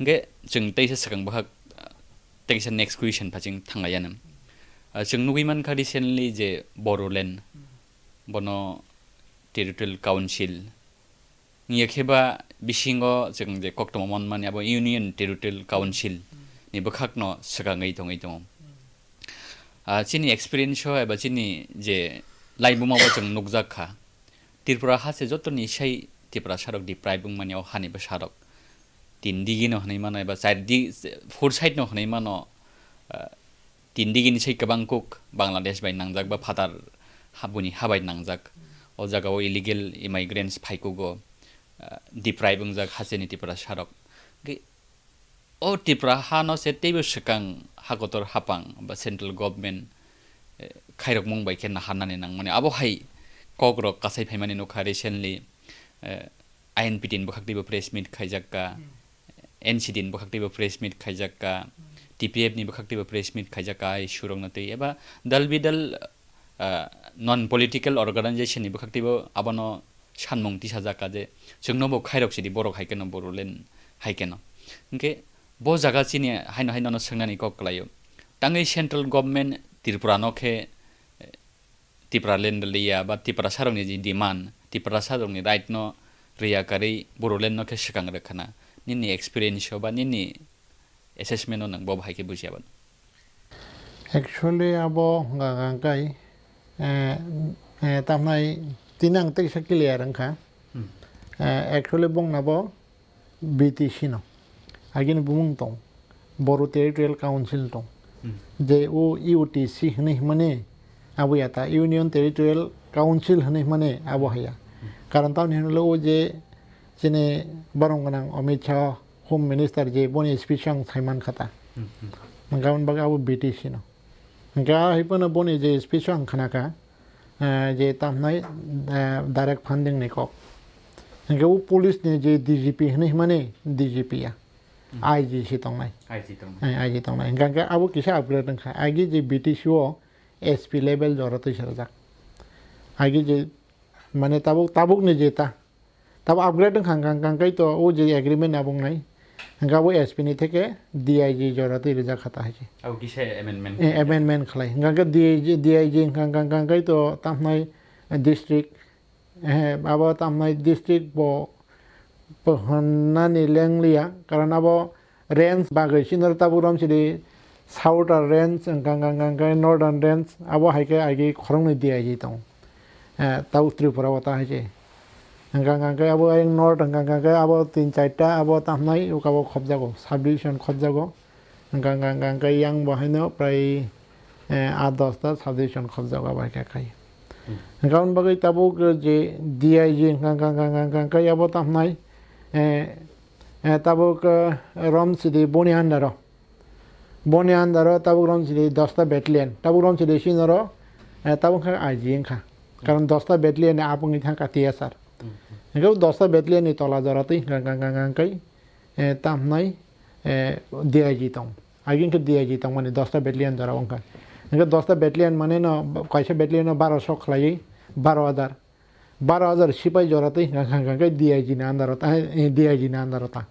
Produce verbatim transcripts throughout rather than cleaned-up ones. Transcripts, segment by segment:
Hingke chwng teisa swkang bwkhak, teisa next question pha chwng thanglaiyano. Ah, chwng nugwi mankha recently je Bodoland, bono Territorial Council wngya khe ba bisingo chwng je koktwma mon mani abo Union Territorial Council ni bwkhakno swkangwi tongwi tongo. Ah, chini experience o eba chini je laibuma bo chwng nukjak kha, Tripura ha se jotoni sai Tiprasa rok deprive wngmani o hani bwsa rok. Tin digi no hwnwi mano eba char di, four side no hwnwi mano, ah, tin digi ni sai kwbang kuk Bangladesh bai nangjak ba phatar ha-, buini ha bai nangjak. O jaga o illegal immigrants phaikugo, ah, deprive wngjak ha se ni Tiprasa rok. Ge-, O Tipra hano se teibo swkang hakotor hapang ba central government, eh, khairokmung bai khe naharnani nangmani. Abo hai kokrok kasai phaimani nukha recently, eh, I N P T ni bwkhak teibo press meet khaijak ka, N C T ni bwkhak teibo press meet khaijak ka, T P F ni bwkhak teibo press meet khaijak ka, ai surokno tei eba dal bidal, ah, non political organization ni bwkhak teibo abono sanmung tisajak ka je, chwngno bo khairok sidi borok hai kheno Bodoland hai kheno. Hwnkhe bo jaga chini haino haino no swngnani kok kwlaio. Tangwi central government Tripura no khe, eh, Tipraland liya ba Tiprasa rokni je demand, Tiprasa rokni right no riya karwi Bodoland no khe swkang rwkhana. Nini experience o ba nini assessment o nwng bo bahai khe bujiya ba? Actually, abo hwnka hwnka khe, eh, eh, tamnai tini ang teisa clear wngkha. Hmm. Eh, actually, bongna bo B T C no. Agini bumung tong. Bodo Territorial Council tong. Hmm. Je o U T C hwnwi hwnmani abo ya ta Union Territorial Council hwnwi hwnmani abo haya. Hmm. Karon tamni hwnwi o je chini borong gwnang Amit Shah, Home Minister je boni speech ang saiman kha ta. Hmm, hmm. Hwnka hwnba abo B T C no. Hwnka hai phano boni je speech ang khna kha, eh, je tamhnai, eh, direct funding ni kok. Hwnka o police ni je D G P hwnwi hwnmani D G P ya. Hmm. I G si tongnai. I G tongnai. Eh, I G tongnai. Hwnka hwnka abo kisa upgrade wngkha. Agi je B T C o S P level jora twi serjak. Agi je mane tabuk, tabuk ni je ta Tabo upgrade wngkha, hwnka, hwnka khe to o je agreement abo wngnai. Hwnka bo S P ni theke D I G jora twi rijak kha ta hai se. Abo kisa amendment Eh, khlai. Amendment khlai. Hwnka khe D I G, D I G hwnka, hwnka, hwnka khe to tamhnai district, eh, abo tamhnai district bo, bo hwnnani leng liya. Karon abo range bagwi chini oro tabuk romsidi Southern Range, hwnka, hwnka, hwnka khe Northern Range, abo hai khe agi khoroknwi D I G tongo. Eh, tabuk Tripura o ta hai se. Hwnka, hwnka khe abo ayang North, hwnka, hwnka khe abo tin charta, abo tamhnai, uka bo khopjago, subdivision khopjago. Hwnka, hwnka, hwnka khe yang bo haino prai, eh, aa dosta subdivision khopjago abo hai khe khai. Hmm. Hwnka hwn bagwi tabuk je D I G hwnka, hwnka, hwnka, hwnka khe abo tamhnai, eh, eh, tabuk, eh, romsidi boni under o. Boni under o tabuk romsidi dosta battalion, tabuk romsidi chini oro, eh, tabuk kha I G wngkha. Karon dosta battalion ni apung ni thangkha T S R. Hmm, hmm. Hingke dosta battalion ni tola jora twi hwnka, hwnka, hwnka, hwnka khe, eh, tamhnai, eh, D I G tong. Agi hingke D I G tongmani dosta battalion jora wngkha. Hingke dosta battalion mane no kaisa battalion no baro so khlaiwi baro hajar. Baro hajar sipai jora twi hwnka, hwnka, hwnka khe D I G ni under o ta, eh, D I G ni under o ta.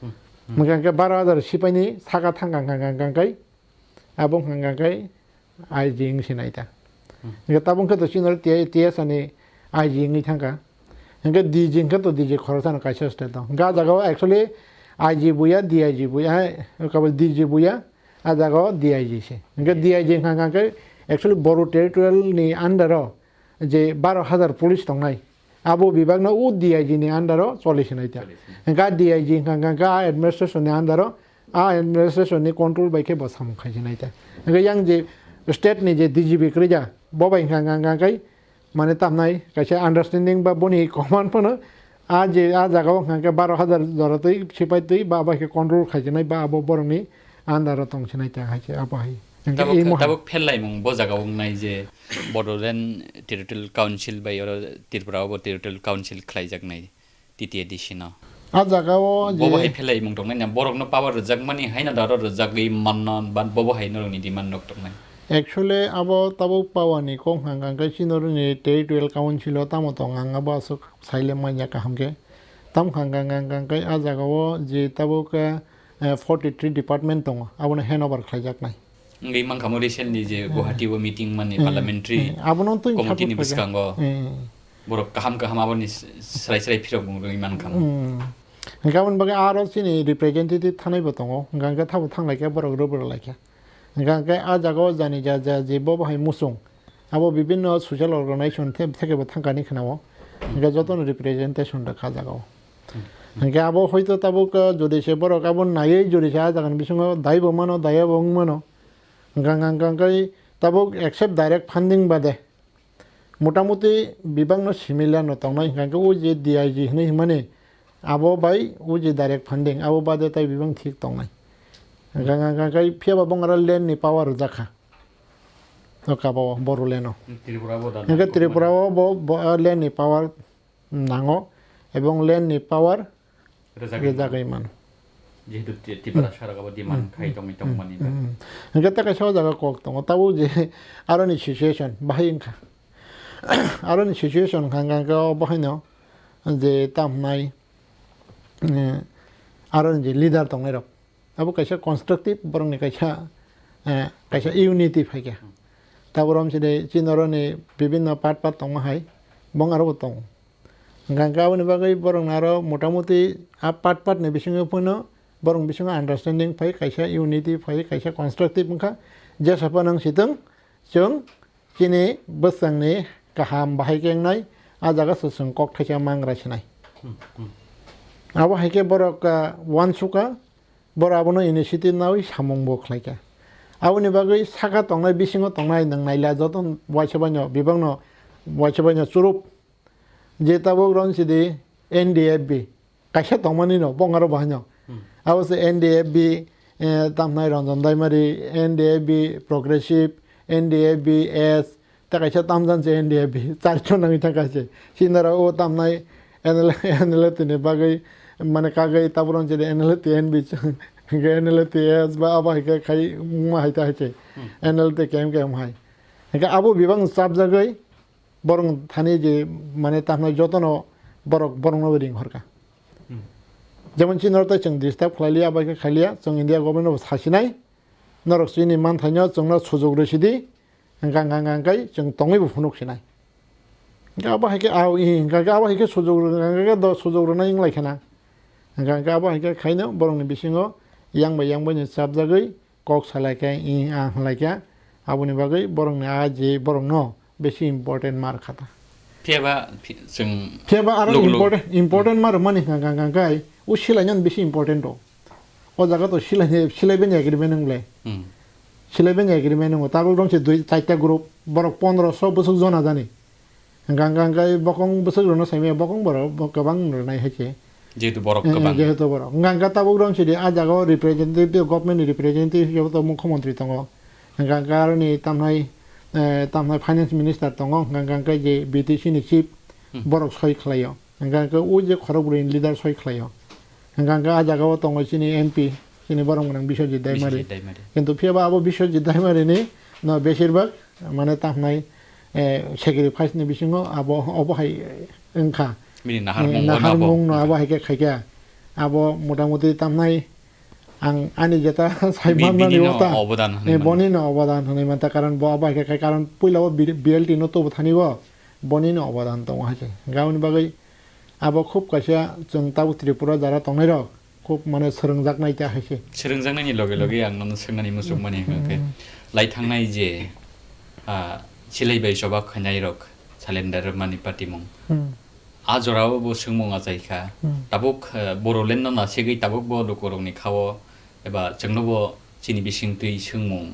Hmm, hmm. Hwnka khe baro hajar sipai ni saka thangkha, hwnka, hwnka, hwnka khe abo hwnka, hwnka khe I G wng sinai ta. Hmm. Hingke tabuk khe to chini oro T I, T S ani I G wngwi thangkha. Hingke D G hingke to D G khoroksa no kaisa state tong. Hingke ah jaga o actually I G buya, D I G buya, hai, kabul D G buya, ah jaga o D I G se. Hingke D I G hingka hingka khe actually Bodo territorial ni under o je baro hajar police tongnai. Abo bibak no o D I G ni under o choli sinai ta. Choli sinai. Hingke D I G hingka hingka administration ni under o, a administration ni control bai khe bo samung khai sinai ta. Hingke yang je state ni je D G P kwrwi ja, bo bai hingka hingka hingka khe mane tamnai kaisa understanding ba boni command phano a je a jaga o hingka hingke baro hajar jora twi sipai twi ba bai khe control khai sinai ba abo borok ni under o tong sinai ta hai se abo hai. Hingke Tabuk, imo hai. Tabuk pherlaimung bo jaga o wngnai je Bodoland Territorial Council bai oro Tripura o bo Territorial Council khlaijaknai T T A D C no. A jaga o Bobo je hai pherlaimung tongnai na, borok no power rwjakmani hai no daro rwjagwi manna, ba bobo hai norok ni demand rok tongnai. Actually, abo tabuk power ni kok hwnka hwnka khe chini oro ni Territorial Council o tamo tong ang abo aswk saile manya kaham khe. Tam hwnka hwnka hwnka hwnka khe a jaga o je tabuk, eh, eh, forty three department tongo, abono hand over khlaijaknai. Wngwi mankha mo recently je Guwahati o meeting mani Hmm. parliamentary Hmm. Abono twi committee ni support khaijak. Bwskango Hmm. borok kaham kaham aboni s-, srai srai phirok mung rwngwi mankha mo. Hmm. Hingke aboni bagwi aro chini representative thanai bo tongo, hingke thabo thanglaikha borok rwbwrwlaikha. Hingke hingke a jaga o jani ja ja je bo bahai muchung, abo bibinno social organization the-, theke bo thangkani khna o, hingke jotono representation rwkha a jaga o. Hingke abo hoito tabuk, uh, jodi se borok abo naiwi jodi se a jagani bisingo dai bo mano, daya bo wng mano. Hingke hingke hingke tabuk except direct funding bade, motamuti bibangno similar no tongnai, hingke o je D I G hinui himani, abo bai o je direct funding, abo bade tai bibang thik tongnai. Hingke hingke hingke phiya ba bongora land ni power rwjakha. O kaba o, Bodoland o. Tripura bo da Hingke nang Tripura o bo, bo, uh, land ni power nango, ebong land ni power Rwjagwi rwjagwi mano. Jehetu Ti-, Tiprasa rok abo demand Hmm. khai tongwi Hmm. tongmani Hmm. ba. Hmm. Hingke ta kaisa o jaga kok tongo, tabuk je aroni situation bahai wngkha. Aroni situation wngkha hingke o bahaino je tamhnai, eh, aroni je leader tongnai rok, abo kaisa constructive, borokni kaisa, eh, kaisa unity phaikha. Tabuk romside chini oroni bibinno part part tongma hai, bong aro bo tongo. Hingkha hingke aboni bagwi borokno aro motamuti a part part ni bisingo phano borokni bisingo understanding phai, kaisa unity phai, kaisa constructive wngkha. Jesa phano wng sitwng, chwng chini bwswngni kaham bahai khe wngnai, a jaga se chwng kok thaisa mangra sinai. Hmm, hmm. Abo hai khe borok, ah, uansukha, borok abono initiative naui samung bo khlaikha. Aboni bagwi saka tongnai, bisingo tongnai nwng naila joto waisa baino, bibangno waisa baino churup. Je tabuk rong sidi N D F B, kaisa tongmani no, bongaro bahai no. Hmm. Abo se N D F B, eh, tamnai Ranjan Daimari, N D F B Progressive, N D F B S, ta kaisa tamjan se N D F B, charjon nangwi thangkha se. Sinara o tamnai N L, N L T ni bagwi, mane kagwi tabuk rong sidi N L T N B, N L T S ba abo hai khe khai ma hai ta hai se. Hmm. N L T K M K M hai. Hingke abo bibang chapjagwi, borok thani je mane tamnai jotono borok, borokno ring horkha. Hmm. Jemon chini norok tei chwng disturb khlai liya, abo khe khai liya, chwng India government no bo sasinai, norok chini manthaino chwngno sujuk rw sidi, hingka hingka hingka hingkai chwng tongwi bo phunuk sinai. Hingke abo hai khe, ah, i, hingka khe abo hai khe sujuk rw, hingka khe do sujuk rwnai wng lai khena. Hingka hingke abo hai khe khaino borokni bisingo yang bai yang bai no chapjagwi, kok salai khe, i, a, halai khe, aboni bagwi borokni a je borokno besi important mar kha ta. Phiya ba phi-, chwng Phiya ba aro luk luk. Important, important mar mani hwnka hwnka hwnka khai, o silai nani besi important rw. O jaga to silai, silai bini agreement wng le. Hmm. Silai bini agreement wng, tabuk rong se dui, chaita group, borok pondro so bwswk jona jani. Hingka hingka hingka bokong bwswk rwno saimaya, bokong borok bo kwbang rwnai hai se. Jehetu borok Eh, kwbang. Jehetu borok. Hingka hingka tabuk rong sidi a jaga o representative, government ni representative hisabe to mukhyamantri tongo. Hingka hingka aroni tamnai, eh, tamnai finance minister tongo. Hingka hingka hingka je B T C ni chief Hmm. borok soi khlaio. Hingka hingka o je khorok bwrwi ni leader soi khlaio. Hingka hingka a jaga o tongo chini M P, chini borok mwnang Biswajit Daimari. Biswajit Daimari. Kintu phiya ba abo Biswajit Daimari ni no besir bak mane tamnai, eh, sacrifice ni bisingo abo, obo hai wngkha. Bini naharmung Eh, no naharmung no abo hai khe khaikha. Abo motamuti tamnai ang ani jeta sai Bi-, manmani bini no ota. Obodan hwnwi Eh, mano. Boni no obodan hwnwi manta, karon bo abo hai khe khai, karon puila o B-, B L T no tubu thani bo boni no obodan tongo hai khe. Gaboni bagwi abo khub kaisa chwng tabuk Tripura jara tongnai rok. Khub mane swrwngjaknai ta hai se. Swrwngjaknaini loge loge ang nono swngnani muchungmani hwnkhe, hmm, lai thangnai je, ah, silai bai choba khainai rok, salendar mani patimung. Hmm. A jorao bo swngmung achaikha. Hmm. Tabuk, eh, Bodoland no nasegwi tabuk bo lukurokni khao eba chwngno bo chini bisingtwi swngmung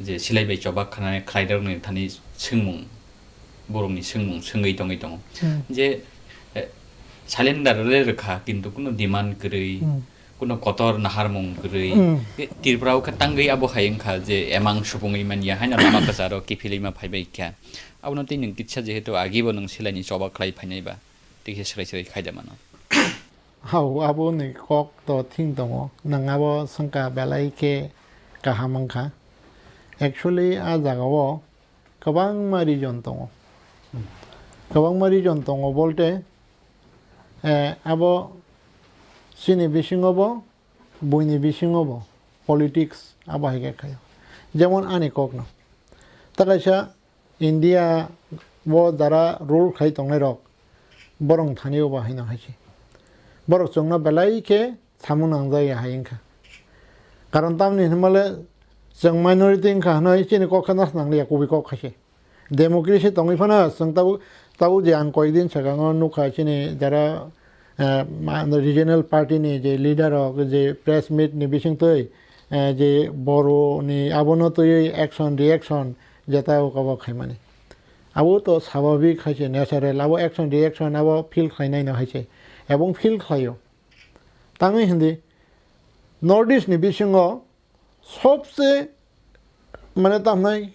je silai bai choba khanai khlairokni thani swngmung. Borokni swngmung swngwi tongwi tongo. Hmm. Je, eh, salendar le rwkha, kintu kuno demand kwrwi, hmm, kuno kotor naharmung kwrwi. Hmm. Eh, Tripura o khe tangwi abo hai wngkha je emang supungwi manya haino lama kwcharo kiphilwi ma phaibai kha. Abono tei nwng kisa jehetu agibo nwng silaini choba khlai phainai ba, tei khe swrai swrai khaida mano. Hao, abo ni kok to thing tongo, nwng abo swngkha belai khe kaham wngkha. Actually, a jaga o kwbangma reason tongo. Hmm. Kwbangma reason tongo bolte, eh, abo chini bisingo bo buini bisingo bo politics abo hai khe khaio. Jemon ani kokno. Ta kaisa India o jara rule khai tongnai rok, borok thani o bo haino hai se. Borok chwngno belai khe samung nangjak ya hai wngkha. Karon tamni hinmale chwng minority wngkha hwnwi chini kok khe nas nangliya, kubui kok khai se. Democracy tongwi phano chwng tabuk, tabuk je ang koyekdin swkango nukha chini jara, eh, ma-, regional party ni je leader rok je press meet ni bisingtwi, eh, je boro ni abono twiwi action reaction jeta o kabo khaimani. Abo to swabhabik hai se natural, abo action reaction abo feel khlainai no hai se, ebong feel khlaio. Tangwi hindi North East ni bisingo sobse mane tamhnai,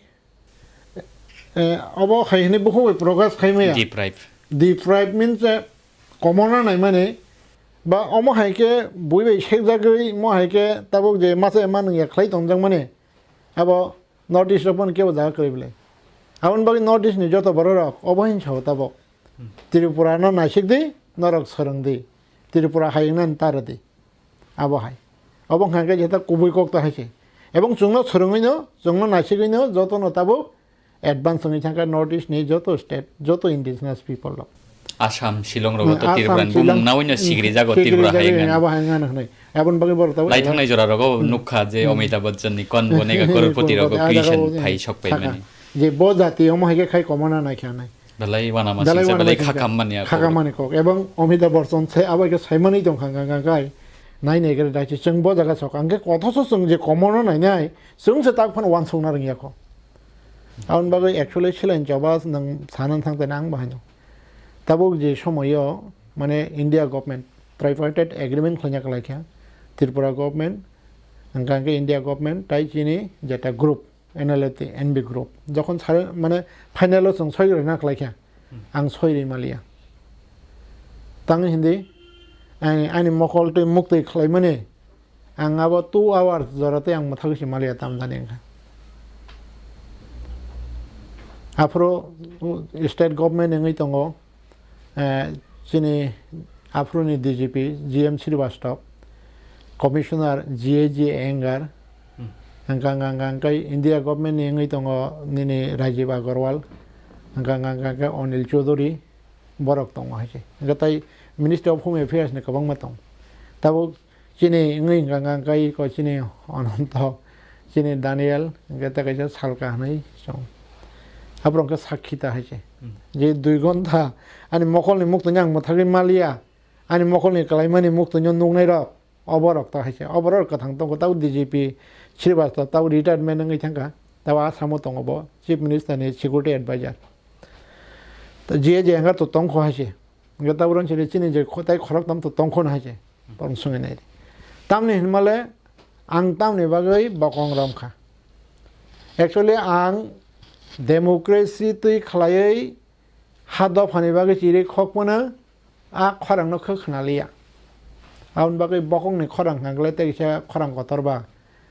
eh, obo hai hwnwi bukhuk bai progress khai maya. Deprive. Deprive means, eh, komorna naimani ba omo hai khe bui bai sekjagwi, mo hai khe tabuk je masa manung ya khlai tongjak mani. Abo North East rok phano kebo jaga kwrwi bwlai. Aboni bagwi North East ni joto borok rok obo hin sao tabuk. Tripura no naisik di, norok swrwng di. Tripura hai wngnani ta rw di. Abo hai. Obo wngkha khe jeta kubui kok ta hai se. Ebong chwngno swrwngwi no, chwngno naisigwi no, joto no tabuk advance wngwi thangkha North East ni joto state, joto indigenous people rok. Assam, Shillong rogo to Assam, Tripura ni Shillong, bumung nawi no sikiri jago sikiri Tripura hai jago, wngmani. Abo hai wngmani hwnwi. Aboni bagwi borok tabuk Lai thangnai jora rogo nukha je Amitabh Bachchan ni kon bo nega crorepoti rogo Crorepoti, ah, question jagao phai sok pai thaka. Mani. Je bo jati omo hai khe khai komona nai kha nai. Belai wana ma Belai singsa, wana belai ma singsa. Khakam mani ako. Khakam mani kok. Ebong Amitabh Bachchan se abo ke saimani tong kha, kha, kha, khai. Nai nai gere dai chwng bo jaga sok. Ang ke kothoso chwng je komorno nai nai, chwng se tak phano wansuk na rwngya kho. Aboni bagwi actually silain choba nang sana thang te nang bahai no. Tabuk je somoyo mane India government tripartite agreement khlaina kwlai kha. Tripura government, hwnkha hwnkhe India government, tai chini jeta group, N L F T, N B group. Jokhon sare, mane, final o chwng soi rwna khlai kha, ang soi rwi maliya. Tang hindi, ai, ani mokol twi muktwi khlaimani, ang abo two hours jora tei ang mwthagwi se maliya tamjani wngkha. Aphuru, uh, state government wngwi tongo, eh, chini aphuruni D G P G M Srivastava, Commissioner G A G Engar, hwnkha hwnkha hwnkha hwnkhe India government ni wngwi tongo nini Rajiv Agarwal, hwnkha hwnkha hwnkha hwnkhe Anil Chaudhary, borok tongo hai se. Hwnkhe tai Ministry of Home Affairs ni kwbangma tongo. Tabuk chini wngwi hwnkha hwnkha hwnkhe iko chini Ananto, chini Daniel, hwnkhe tei kaisa Salka hwnwi chwng. Aborok hwnkhe sakhi ta hai se. Je dui ghonta ani mokolni muktwino ang mwthagwi maliya, ani mokolni kwlaimani muktwino nuknairok, oborok ta hai se. Oborok kwthang tongo, tabo D G P Srivastava, tabo retirement wngwi thangkha, tabo Assam-o tongo bo, Chief Minister ni Security Advisor. Ta G A G Engar to tongkho hai se. Hwnkhe tabuk chini, chini je kho-, tai khoroktham to tongkho no hai se. Borok swngwi nai di. Tamni hinmale ang tamni bagwi bokong romkha. Actually ang democracy twi khlaiwi ha dophani bagwi chirwi khok phano a khorang no khe khna liya. Aboni bagwi bokong ni khorang hwnkha khe tei kisa khorang kotor ba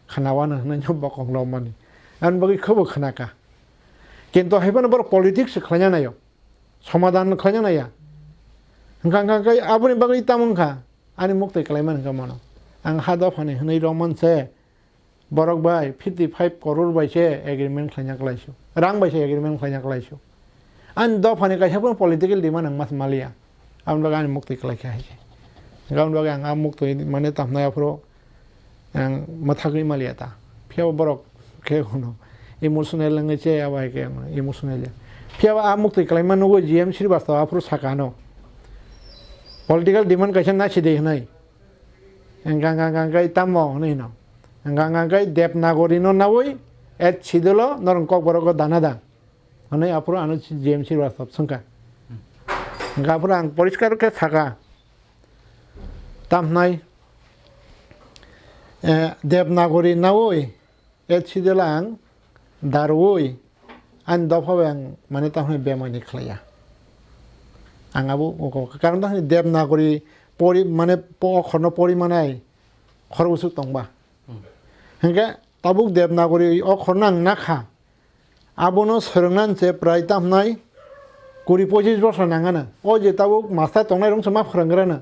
khna wano hwnwi no bokong romani. Aboni bagwi khe bo khna kha. Kintu hai phano borok politics se khlaina naio. Somadhan khlaina naiya. Hwnkha hwnkha khe aboni bagwi tamo wngkha, ani muktwi kwlaimani wngkha mano. Ang ha dophani hwnwi romani se, borok bai fifty five crore bai se agreement khlaina kwlaisu. Rang bai se agreement khlaina kwlaisu. Ani dophani kaisa phano political demand ang mas maliya. Aboni bagwi ani muktwi kwlaikha hai se. Hwnkha aboni bagwi ang a muktwi mane tamnai aphuru ang mwthagwi maliya ta. Phiya bo borok khe hwno emotional wngwi se abo hai khe emotional ya. Phiya bo a muktwi kwlaima nugwi G M Srivastava aphuru saka ano. Political demand kaisa nasi de hwnwi. Hwnkha hwnkha hwnkha hwnkha tamo hwnwi hwno. Hwnkha hwnkha hwnkha Devanagari no nawi eighth schedule o norok Kokborok o dana da. Hwnwi aphuru ano G M Srivastava swngkha. Hwnkha aphuru ang poriskar khe saka. Tamhnai, eh, Devanagari nawi, eighth schedule ang darwi, ani dopha bai ang mane tamhnai bemani khlaiya. Ang abo uko, karon tamhnai Devanagari pori, mane po-, okhorno pori manai khorok bwswk tongba. Hwnkhe tabuk Devanagari okhorno ang nakha. Abono swrwngna se prai tamhnai kuri pochis bosor nangano. O je tabuk master tongnai rwngsa ma phwrwnggrano.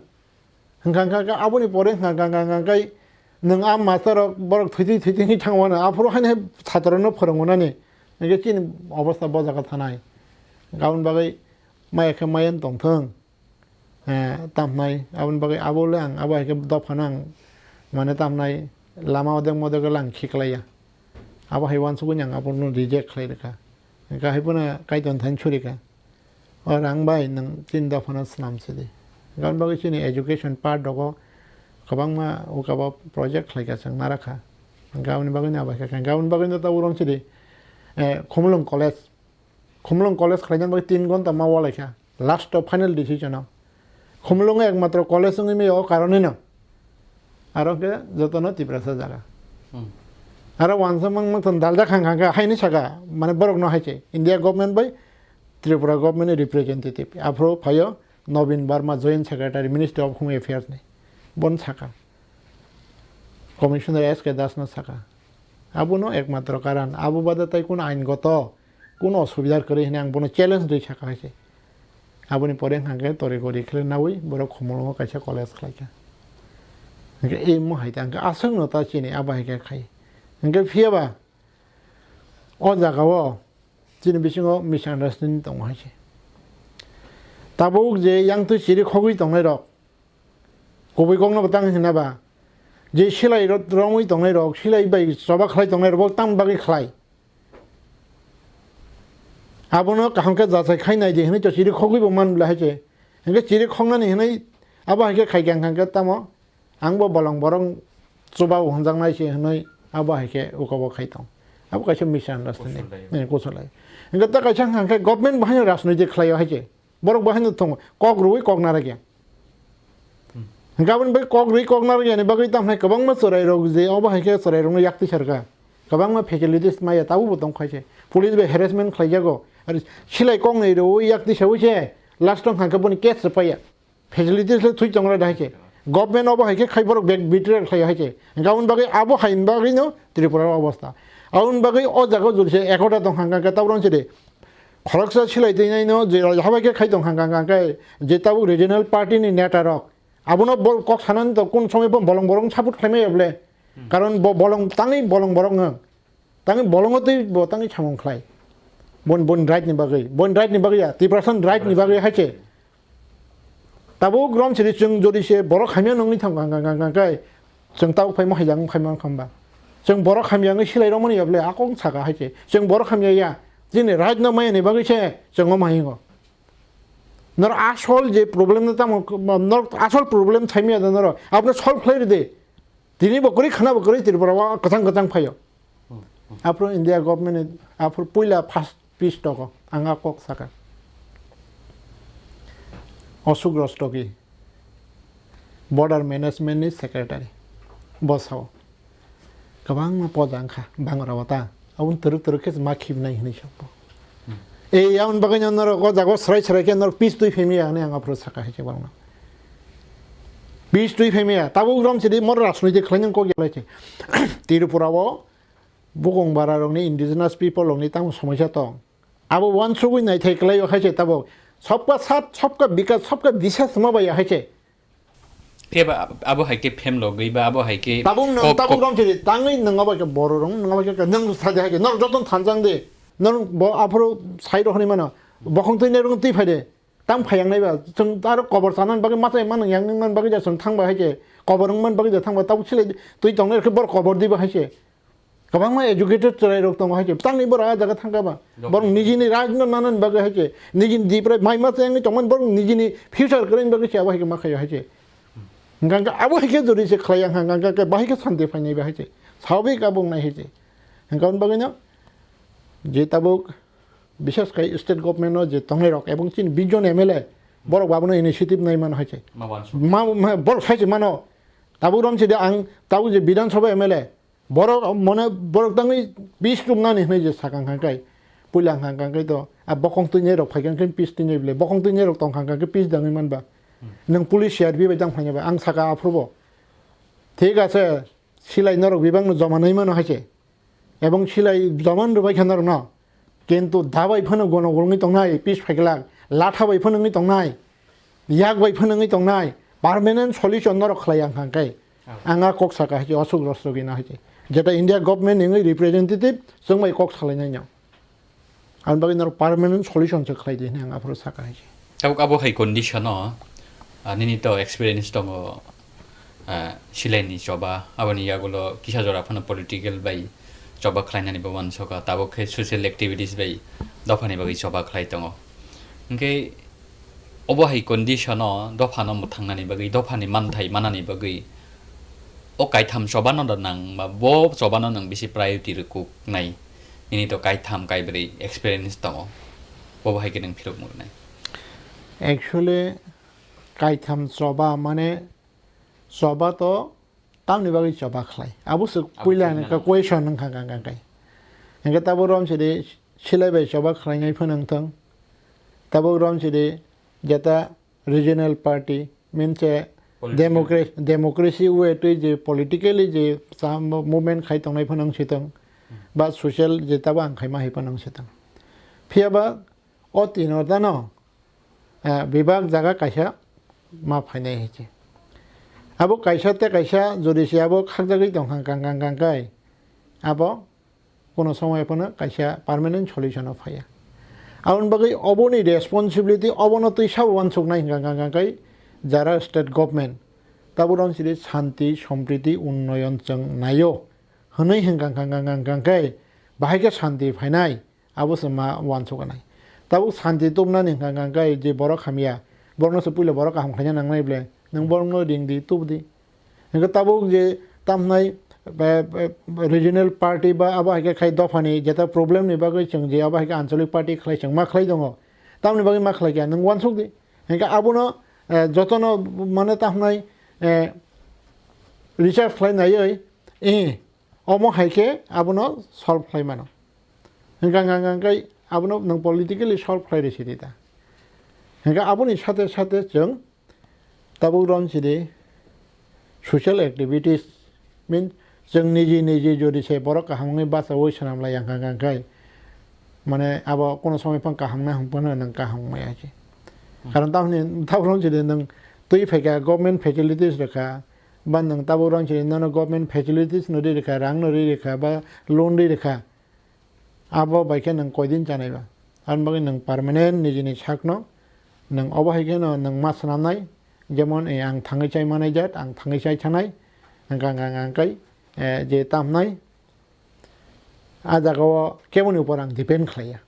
Hwnkha hwnkha khe aboni pore hwnkha hwnkha hwnkha hwnkha khe Nwng a master rok borok thwitwi thwitwi hinwi thangmano, aphuru haino hai chhatro no phwrwngo nani. Hwnkhe chini obostha bo jaga thanai. Aboni bagwi maya khe maya wng tongthwng. Eh, tamhnai, aboni bagwi abo le ang, abo hai khe dophano ang, mane tamhnai lama odek modek le ang khiklaiya. Abo hai uansugwi ang abono reject khlai rwkha. Hwnkhe hai phano Kaitor thani surikha. O rang bai nwng chini dophano swnam sidi. Aboni bagwi chini education part rogo kwbangma ukabo project khlaikha chwng narakha. Hwnkhe aboni bagwino abo hai khe, hwnkhe aboni bagwino tabuk rwng sidi, eh, Khumulwng College. Khumulwng college khlaina bagwi tin ghonta ma walaikha. Last o final decision o. Khumulwng ekmatro college wngwi maya o karonino. Aro khe jotono Tiprasa jaga. Hmm. Aro wansa mang mang thon daljak hang hang khe haini saka, mane borokno hai se India government bai Tripura government ni representative. Aphuru phaio Nobin Barma, Joint Secretary, Ministry of Home Affairs ni. Bon saka. Commissioner S K Das no saka. Abono ekmatro karan. Abo bade tai kun ain goto. Kuno osubidar kwrwi hwnwi ang bono challenge rwi sakha hai se. Aboni pore wngkha khe tori gori khlai naui borok Khumulwngo kaisa college khlaikha. Hwnkhe ei mo hai ta hwnkhe aswkno ta chini abo hai khe khai. Hwnkhe phiyaba o jagao chini bisingo misunderstanding tongo hai se. Tabuk je yangtwi chiri khogwi tongnai rok, kubui kokno bo tang hwnna ba, je silai ro-, romwi tongnai rok, silai bai choba khlai tongnai rok bo tang bagwi khlai. Abono kaham khe jachai khai nai di hwnwi to chiri khogwi bo man bwle hai se. Hwnkhe chiri khoknani hwnwi abo hai khe khai khe ang khe tamo ang bo bolong borok chuba o hwnjaknai se hwnwi abo hai khe ukobo khai tong. Abo kaisa misunderstanding. Kusulai. Eh, kusulai. Hwnkhe ta kaisa hwnkha khe government bo haino rajnoitik khlaio hai se. Borok bo haino tongo. Kok rwui kok narakya. Hwnkhe aboni bagwi kok rwui kok narakya ni bagwi tamo hai kwbangma chwrai rok je obo hai khe chwrai rokno yak tisarkha. Kwbangma facilities maya tabuk bo tong khai se. Police bai harassment khlaijago. Ar silai kok nai rwui yak tisaui se last o hwnkha khe boni case rwpaiya. Facilities le thwi tongra da hai se. Government obo hai khe khai borok bek betrayal khlai hai se. Hwnkhe aboni bagwi abo hai bagwi no Tripura o obostha. Aboni bagwi o jaga o jodi se ekota tong hwnkha khe tabuk rwng se de. Khoroksa silai twi nai no je habai khe khai tong hwnkha khe je tabuk regional party ni neta rok. Abono bol kok sanani to kun somoi bo bolong borong support khlai maya bole. Hmm. Karon bo bolong tangwi bolong borok wng. Tangwi bolongo twi bo tangwi samung khlai. Bon, bon right ni bagwi. Bon right ni bagwi ya. Tiprasa right ni bagwi hai se. Tabuk rom siri chwng jodi se borok hamya nungwi thang kang kang kang kang kai. Chwng tabuk phaima hai jang phaima khamba. Chwng borok hamya wngwi silai romani ya bole akong saka hai se. Chwng borok hamya ya. Chini right no maya ni bagwi se chwng o mahingo. Nor asol je problem no tamo, nor asol problem thaimya da nor. Abno solve khlai ride. Tini bo kwrwi khana bo kwrwi Tripura o kwchang kwchang phaio. Hmm, hmm. Aphuru India government ni aphuru puila first peace talk o ang a kok saka. Osuk Rastogi, border management ni secretary, bo sao. Kwbangma poja wngkha bangra o ta. Aboni twrwk twrwk khe ma khibnai hinwi sabo. Hmm. Ei, aboni bagwi no norok o jaga o srai srai khe norok peace twi phaimaya hinwi ang aphuru saka hai se borokno. Peace twi phaimaya. Tabuk rom sidi mor rajnoitik khlainani kok ya lai se. Tripura o bukung bara rokni indigenous people rokni tamo somosa tong. Abo uansugwi naithai kwlaio hai se tabuk. Sabka saath, sabka bikas, sabka biswas ma bai ya hai se. Phiya ba abo hai khe phem logwi ba abo hai khe Tabuk nwng kok, tabuk kok. Rong khe tangwi nwng abo khe borok rong nwng abo khe nwng saja hai khe norok joto thanjang de. Norok bo aphuru sai rok hinwi mano. Bokhong twi ne rong twi phai de. Tang phai yang nai ba chwng aro kobor sana bagwi masa yang mano yang nang bagwi ja chwng thang ba hai khe kobor wng man bagwi ja thang ba tabuk silai twi tong nai khe borok kobor di ba hai se. Kwbangma educated chwrai rok tongo hai se. Tangwi borok ah jaga thangkha ba. Borok nijini right no nanani bagwi hai se. Nijini diprai mai ma chengwi tongmani borok nijini future kwrwini bagwi se abo hai khe ma khaio hai se. Hwnkha hwnkhe abo hai khe jodi se khlai ya hwnkha hwnkha khe bahai khe santi phainai ba hai se. Sabik abo wngnai hai se. Hwnkha aboni bagwi no je tabuk bisas khai state government no je tongnai rok ebong chini bish jon M L A borok bo abono initiative nai mano hai se. Ma uansuk. Ma, ma, borok sai se mano. Tabuk rom se de ang tabuk je Bidhan Sabha M L A. Borok mone borok tangwi peace rwmnani hinwi je sakang kha khe, puila hwnkha khe to a bokong twinai rok phaikha khe peace twinai bwle, bokong twinai rok tongkha khe peace dangwi manba. Hmm. Nwng police C R P bai tang phainai ba, ang saka aphuru bo. Thik ase, silai norok bibang no joma nai mano hai se. Ebong silai joma rwbai kha norok no. Kintu da bai phano gono wngwi tongnai, peace phaikha, latha bai phano wngwi tongnai. Yak bai phano wngwi tongnai, permanent solution norok khlai ya hwnkha khe, Ang a kok saka hai se, Ashok Rastogi na hai se. Jeta India government ni wngwi representative, chwng bai kok salai nai no. Ang bagwi norok permanent solution se khlai di hwnwi ang aphuru saka hai se. Tabuk abo hai condition o, ah, nini to experience tongo, ah, silai ni choba, aboni yagulo kisa jora phano political bai choba khlai nani bo uansukha, tabuk khe social activities bai dophani bagwi choba khlai tongo. Hwnkhe obo hai condition o dophano mwthangnani bagwi, dophani manthai manani bagwi o kaitham chobano da nang ba bo chobano nwng bisi priority rwkuk nai? Nini to kaitham kaibrwi experience tongo, bobo hai khe nwng phirok mwrwnai. Actually, kaitham choba mane choba to tamni bagwi choba khlai? Abo se Abo puila se hwnka nang. Question wngkha kang kang kai. Hwnkhe tabuk rom sidi silai bai choba khlainai phano wngthang. Tabuk rom sidi jeta regional party means a Political. Democra-, democracy way twi je politically je sa-, movement khai tongnai phano wng sitong, ba social je tabo ang khaima hai phano wng sitong. Phiya ba o tino dano, eh, bebak jaga kaisa ma phainai hai se. Abo kaisa tei kaisa jodi se abo khakjagwi tong kha kang kang kang kai, abo kono somoy phano kaisa permanent solution o phaiya. Aboni bagwi oboni responsibility obono twi sabo uansuknai hwnka hwnka hwnka khe jara state government tabuk rong sidi shanti, sompriti, unnoyon chwng naio hwnwi hwnka hwnka hwnka hwnka khe bahai khe shanti phainai abo se ma uansuknai. Tabuk shanti tubnani hwnka hwnka khe je borok hamya borokno se puila borok kaham khlaina nangnai ble nwng borokno ring di tub di. Hingke tabuk je tamhnai, eh, eh, regional party ba abo hai khe khai dophani jeta problem ni bagwi chwng je abo hai khe ancholic party khlai chwng ma khlai tongo. Tamoni bagwi ma khlai kha nwng uansuk di. Hingke abono, eh, jotono mane tamhnai, eh, research khlai naiwi, eh, omo hai khe abono solve khlai mano. Hingke ang, ang, ang khe abono nwng politically solve khlai rw sidi ta. Hingke aboni sate sate chwng tabuk rom sidi social activities, means chwng niji niji jodi se borok kaham wngwi bachaui swnam lai yang kha, kha, khai, mane abo kono somoi phang kaham nai hwn phano nwng kaham wngmaya se. Hmm. Karon tamoni tabuk rom sidi nwng twi phaikha government facilities rwkha, ba nwng tabuk rom sidi nono government facilities no ri rwkha, rang no ri rwkha, ba loan ri rwkha. Abo bai khe nwng koidin chanai ba? Aboni bagwi nwng permanent nijini sakno nwng obo hai kheno nwng ma swnamnai, jemon, eh, ang thangwi chai manai jat, ang thangwi chai thanai, hwnkha hwnkha hwnkha khe, eh, je tamnai, a jagao keboni upor ang depend khlaiya.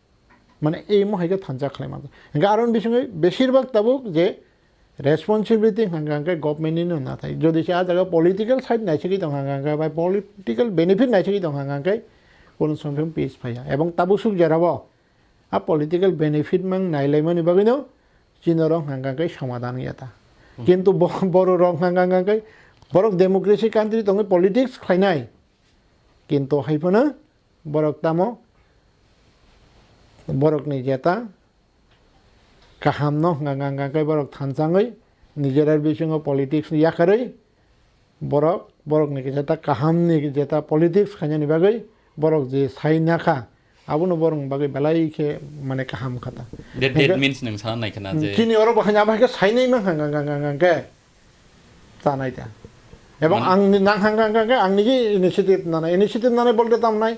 Mane, imo hai khe thansa khlai mano. Hwnkha aroni bisingwi besir bak tabuk je, responsibility hwnka hwnka khe government ni no nathai. Jodi se a jaga political side naisagwi tong hwnka hwnka khe, bai political benefit naisagwi tong hwnka hwnka khe, kono somoi peace phaiya. Ebong tabuk suk jora bo a political benefit mang nailaimani bagwi no chini rok hwnka hwnka khe somadhan ya ta. Hmm. Kintu bo-, boro rok hwnka hwnka khe borok democracy country tongwi politics khlainai. Kintu hai phano borok tamo borokni jeta kahamno hwnka hwnka khe borok thanchangwi nijerar bisingo politics yakarwi borok borokni jeta kahamni jeta politics khainani bagwi borok je sai nakha abono borokni bagwi belai khe mane kaham kha ta. That, that Hingke means nwng sana nai khna je chini oro bo haino abo hai khe sainai mang hwnka hwnka hwnka khe. Tanai ta. Ebong Mane ang ni nang hang hang hang ang nigi initiative nana, initiative nana bolte tam nai.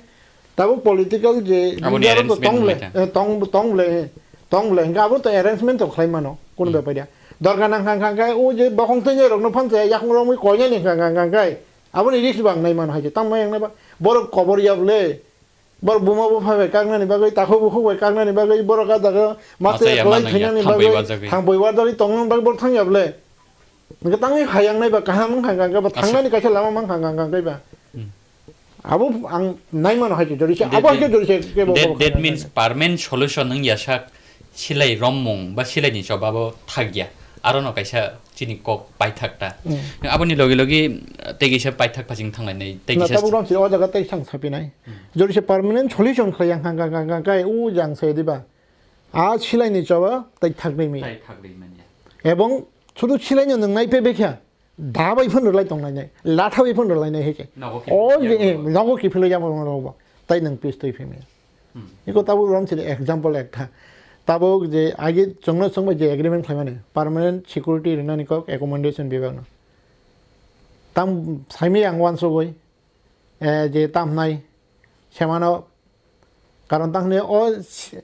Tabuk political je Aboni leader to arrangement tong le, nai ta. Eh, tong, tong le, tong le. Hingke abo to arrangement to khlai mano, kono Hmm. bepar ya. Dorga nang hang hang khe, o je bokong tei rok no phan se, yakung rok mui koi ni hang hang hang khe. Aboni risk bang nai mano hai je, tam nai ang nai ba. Borok kobor ya bole. Borok buma bupha bai kaknani bagwi, takhuk bukhuk bai kaknani bagwi, borok a jaga masa Masa ya kwlai manang ya, thainani thangbwi bagwi, warjagwi. Thangbwi warjagwi tongna bagwi borok thangya bole. Hingke tangwi hayang nai ba kaham wng kha, hingke ba Asa. Thangnani kaisa lama mang kha, hingke ba. Hmm. Abo ang nai mano hai se, jodi se, That, abo hai se that, jodi se kebo that, kebo that kha, means hingke. Permanent solution wng ya sak silai rommung ba silai ni choba bo thak ya. Aro no kaisa chini kok paithak ta. Hmm. Aboni logi logi, eh, tei kisa paithak phasing thanglai nai, tei Na kisa tabuk rom se o jaga tei sang sapi nai. Hmm. Jodi se permanent solution khlai yang hang, hang, hang, hang, kai u jang se diba. A silai ni choba tai thak dei mi. Tai thak dei man ya. Ebong sudu silai no nwng nai pe bekha. Da bai phun rwlai tong nai nai. Latha bai phun rwlai nai heke. Nogo kiphilwi O je, ya eh, bo. Nogo kiphilwi ya bo, bo, bo. Tai nwng pis twi phimi. Hmm. Iko tabuk rom se example ekta. Tabuk je age chwngno chwngbai je agreement khlaimani. Permanent security rwnani kok accommodation bibak no. Tam saimaya ang wansugwi, eh, je tam hwnai semano, karon tang hwnwi o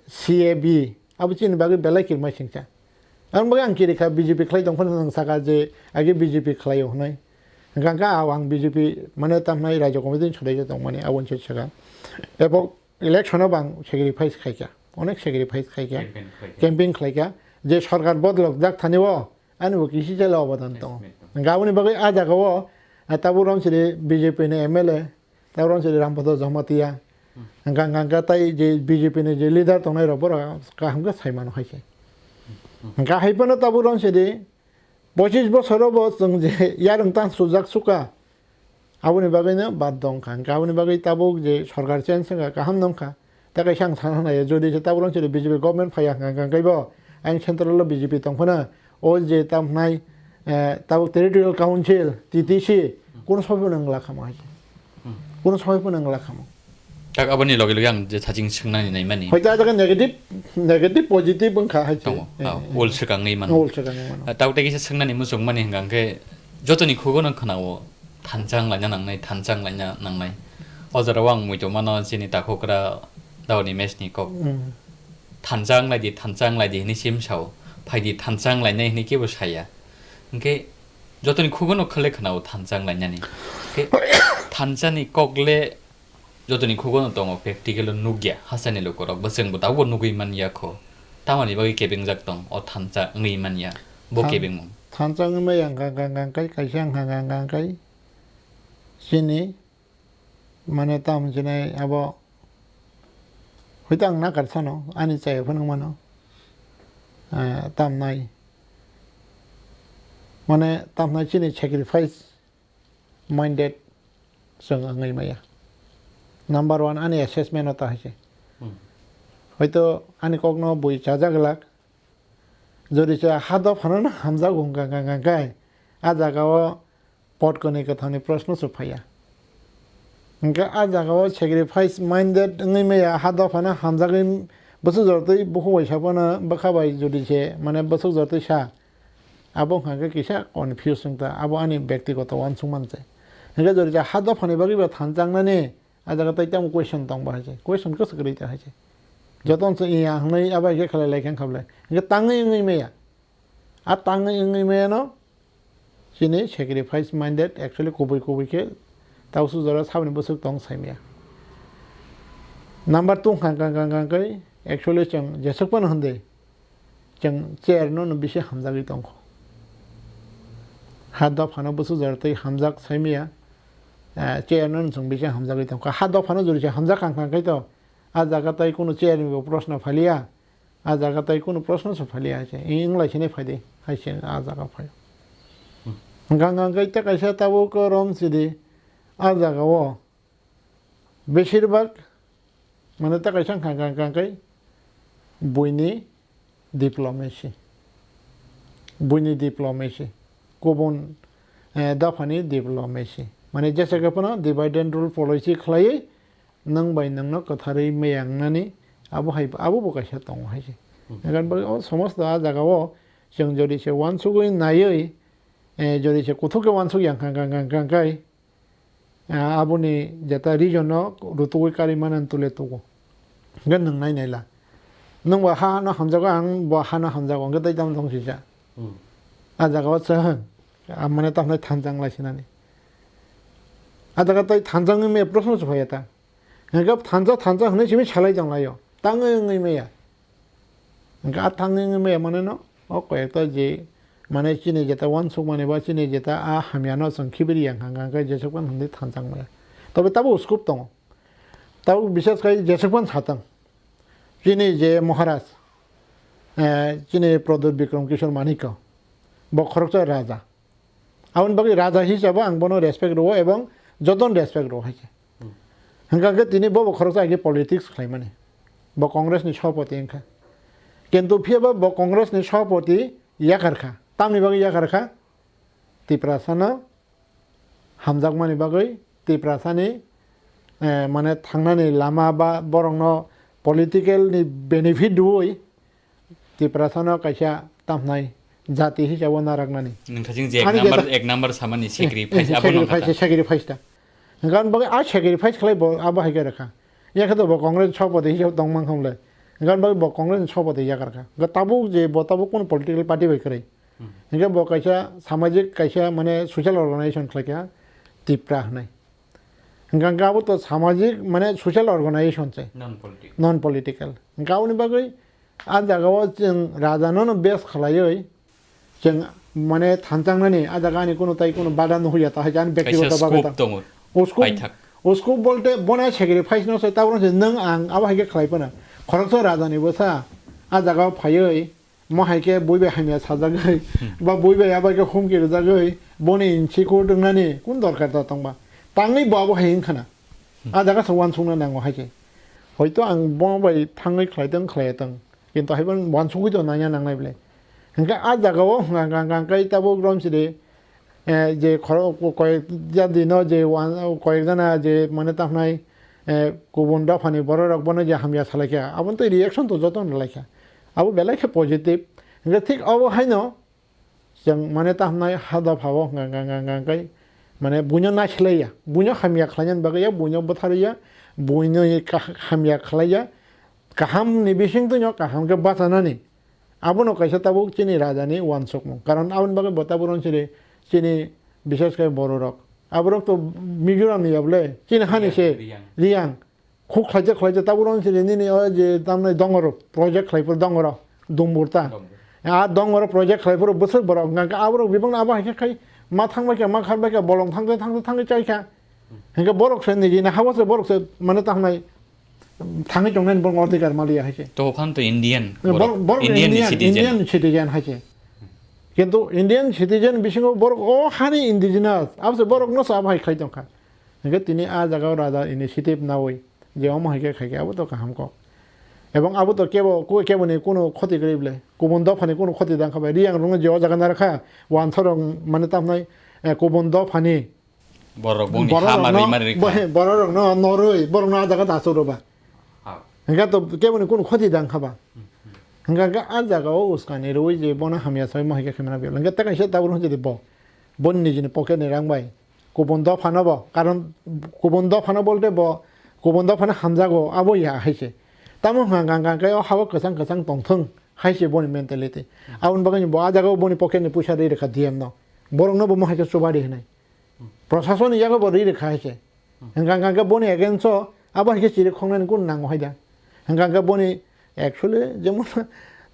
C A B abo chini bagwi belai kirmai singcha. Ang bagwi ang kiri kha B J P khlai tong phano nwng saka je age B J P khlaio hwnwi. Hwnkha hwnkha ang B J P mane tam hwnai Rajya Committee ni sodai tongmani aboni se saka. Ebo election o bang sacrifice khaikha, onek sacrifice khaikha, Campaign khlaikha. Campaign khlaikha, je sorkar bodolok jak thani o ani bo kisi jela obodan tongo. Estimate tongo. Hwnkha aboni bagwi a jaga o, ah, tabuk Rongchiri B J P ni M L A, tabuk Rongchiri Rampada Jamatia, Hmm. hwnkha hwnkha hwnkha tai je B J P ni je leader tongnai rok borok kaham khe sai mano hai se. Hmm. Hwnkha hai phano tabuk Rongchiri pochis bosoro bo chwng je yarwng tang sujak suka, aboni bagwino bad dong kha. Hwnkhe aboni bagwi tabuk je sorkar change wngkha, kaham nong kha. Tei kaisa ang sana nai, jodi se tabuk rong chwrai B J P government phaiya hwnkha, hwnkha khe bo ayang central o B J P tong phano, o je tam hwnai, eh, tabuk territorial council, T T C, kuno somoi phano wng la kha mo hai se. Hmm. Kuno somoi phano wng la kha mo. Tak aboni loge loge ang je saching swngnani naimani. Hoite a jaga negative, negative positive wngkha hai se. Tongo. Eh, Ah, eh, ol eh. Swkangwi mano. Ol swkangwi mano. Ah, tabuk tei kisa swngnani muchungmani hwnkha hwnkhe jotoni khugo no khwnao. Thansa wnglaina nangnai, thansa wnglaina nangnai. O jorao ang muitu mano chini takhukra Daoni Meshni kok. Mm. Thansa wnglaidi, thansa wnglaidi hinwi sim sao. Phaidi thansa wnglainai hinwi kebo saya. Hwnkhe jotoni khugono khwlai khwnao thansa wnglainani. Hwnkhe thansani kok le jotoni khugono tongo, practical o nukya, hasteni lukurok. Bo chwngbo tabukbo nugwi manya kho. Tamoni bagwi kebengjak tong, o thansa wngwi manya. Bo Than-, kebengmung. Thansa wngwi maya hwnkha, hwnkha, hwnkha, hwnkha, kaisa wngkha, hwnkha, hwnkha, hwnkha, chini Mane tamo hinwi abo hoite ang nakar sano, ani chaya phano wngmano, eh, tamnai. Mane tamnai chini sacrifice minded chwng wngwi maya. Number one ani assessment o ta hai se. Hmm. Hoito ani kokno bui chajak glak, jodi se ha dophano no hamjago hwnkha, hwnkha, hwnkha, hwnkha, a jaga o pot kwnwi kwthangni proshno se phaiya. Hwnkhe a jaga o sacrifice minded wngwi maya, ha dophano hamjagwi bwswk jortwi bukhuk bai sa phano bwkha bai jodi se, mane bwswk jortwi sa, abo hwnkha khe kisa confuse wngkha, abo ani bektigoto uansukmani se. Hwnkhe jodi se ha dophani bagwi bo thansa wngnani, a jaga tai tamo question tong ba hai se, question kwchwk kwrwi ta hai se. Joto se iya hwnwi abo hai khe khlai lai khe wngkha bwle. Hwnkhe tangwi wngwi maya. A tangwi wngwi maya no chini sacrifice minded, actually kubui kubui khe tausu jora saboni bwswk tong sai maya. Number two hwnkha, hwnkha, hwnkha, hwnkha khe actually chwng jeswk phano hwndwi chwng chair no no bisi hamjagwi tongkho. Ha dophano bwswk jora twi hamjak sai maya, eh, chair no no chwng bisi hamjagwi tongkho. Ha dophano jodi se hamjak kha hwnkha khe to a jaga tai kunu chair ni bo proshno phaliya. A jaga tai kunu proshno se phaliya hai se. Wng lai sini phai di, hai se a jaga phai. Hmm. Hwnkha hwnkha khe tei kaisa tabuk rom sidi a jaga o beshirbak mane tei kaisa hwnkha hwnkha hwnkha khe buini diplomacy. Buini diplomacy. Kubun, eh, dophani diplomacy. Mane jesa khe phano divide and rule policy khlaiwi nwng bai nwngno kwtharwi maya wngnani abo hai, abo bo kaisa tongo hai se. Hmm. Hwnkhe o somosto a jaga o chwng jodi se uansugwi naiwi, eh, jodi se kuthuk khe uansuk ya hwnkha, hwnkha, hwnkha, hwnkha khe, ah, aboni jeta region no rutugwi karwi mano tule tugo. Hwnkhe nwng nai naila. Nwng bo ha no hamjago, ang bo ha no hamjago, hwnkhe tei tamo tong sija. Hmm. A jaga o chwng, ah, mane tamo thansa wnglai sinani. A jaga tei thansa wngwi maya proshno se phaiya ta. Hwnkhe thansa, thansa hwnwi simi salai tonglaio. Tangwi wngwi maya. Hwnkhe a tangwi wngwi maya mane no, o koi ekta je, mane chini jeta uansukmani ba chini jeta a hamyano chwng khibiri ya hwnkha, hwnkha khe jeswk phano hwnwi thansa wngmaya. Tobe tabuk scope tongo. Tabuk bishes khai jeswk phano satang. Chini je Maharaj, eh, chini Pradyut Bikram Kishore Manikya, bo khoroksa raja. Aboni bagwi raja hisabo ang bono respect rwo ebong jotono respect rwo hai khe. Hmm. Hwnkha khe tini bo bo khoroksa hai khe politics khlaimani. Bo Congress ni sabhapati wngkha. Kintu phiyaba bo Congress ni sabhapati yakar kha. Tamni bagwi yakar kha? Tiprasa no hamjakmani bagwi, Tiprasa ni, eh, mane thangnani lama ba borokno political ni benefit rwui Tiprasano kaisa tamhnai jati hisabo naraknani. Nwng khaising je ek Ani number, jeta- ek number samani Eh, sacrifice, eh, abo nang sacrifice, kha. Sacrifice ta. Hingkha ang bagwi a sacrifice khlai bo abo hai khe rwkha. Yakhe to bo Congress sopati hisab tong mankha mole. Hingkha ang bagwi bo Congress ni sopati yakarkha. Hingkha tabuk je bo tabuk kono political party bai kwrwi. Hmm. Hingkhe bo kaisa samajik kaisa mane social organization khlaikha Tipra hwnwi. Hingkha ang abo to samajik mane social organization se. Non political. Non political. Hingkha aboni bagwi a jagao chwng rajano no base khlaiwi chwng mane thanchang nani a jaga ani kunu tai kunu bada no huya ta hai ani Kaisa bektigoto baga scope ta. Tongo. O scope, Paithak. O scope bolte bona sacrifice no se tabro se nwng ang abo hai khe khlai phano. Khoroksa rajani bwsa a jagao phaiwi mo hai khe bui bai hamya sajagwi Hmm. ba bui bai abo hai khe humki rwjagwi boni insecure wngnani kun dorkar ta tongba. Tangwi bo abo hai wngkhana. Hmm. A jaga se uansukna nango hai khe. Hoito ang bo bai thangwi khlai tong khlai tong. Kintu hai bo uansugwi to nangya nangnai bwle. Hingkhe a jagao hwnkha hwnkha hwnkha khe tabuk romsidi, eh, je khoro ko-, koyek jadino je uan-, koyek jana je mane tahnai, eh, kubun dophani bororok bono je hamya salaikha, aboni tei reaction to jotono laikha. Abo belai khe positive. Hingkhe thik abo haino, Chwng mane tamo nai ha dophao hwnka hwnka hwnka hwnka hwnkai mane buino naisilaiya, buino hamya khlainani bagwi ya, buino bwtharwiya, buino ka-, hamya khlaiya, kahamni bisingtwino kaham khe bachanani. Abono kaisa tabuk chini rajani uansukmung. Karon aboni bagwi bo tabuk rong chini, chini bishesh khe bororok. Aborok to Mizoramni ya bwle, chini hani se Riyang. Riyang. Khuk khlaijak khlaijak tabuk rong sini nini o je tamni dongoro project khlai phuru dongoro dumbur ta. Dumbur. A dongoro project khlai phuru bwswk borok hwnkha khe aborok bebak no abo hai khe khai ma thang bai kha ma khar bai kha bolong thang thang thang chai kha. Hwnkhe borok se niji na habo se borok se mane tamo nai thangwi tong nani borok odhikar ma liya hai se. To khan to Indian, Borok, borok, borok Indian ni Indian, citizen. Indian citizen hai se. Kintu Indian citizen bisingo borok o hani indigenous abo se borok no se abo hai khlai tong kha. Hwnkhe tini a jaga o raja initiative nawi. Je omo hai khe khai khe abo to kaham kok. Ebong abo to kebo, ko-, keboni kunu khoti kwrwi bwle. Kubun dophani kunu khoti dang kha bai. Riyang rungno je o jaga narwkha, uansarok mane tamnai, eh, kubun dophani Borok bongni ha bororokno, marwi marwi kha. Bo-, bororokno norwi, borokno a jaga dasu rwba. Ha. Hingkha to keboni kunu khoti dang kha ba. Hmm, hmm. Hingkha khe a jaga o uskani rwi je bono hamya sai mo hai khe khaimana biyal. Hingkha ta kaisa tabuk hwnjadi bo. Boni nijini pocket ni rang bai. Kubun dophano bo, karon kubun dophano bolte bo, kubun dophano hamjago, abo ya hai se. Tamo hwnkha hwnkha hwnkha khe o hao kwchang kwchang tongthwng hai se boni mentality. Aboni bagwi bo a jaga o boni pocket ni puisa rwi rwkha D M no. Borokno bo mo hai khe chuba ri hwnwi. Prosason ni yago bo rwi rwkha hai se. Hwnkha hwnkha khe boni against o abo hai khe chiri khoknani kun nango hai da. Hwnkha hwnkha boni actually jemon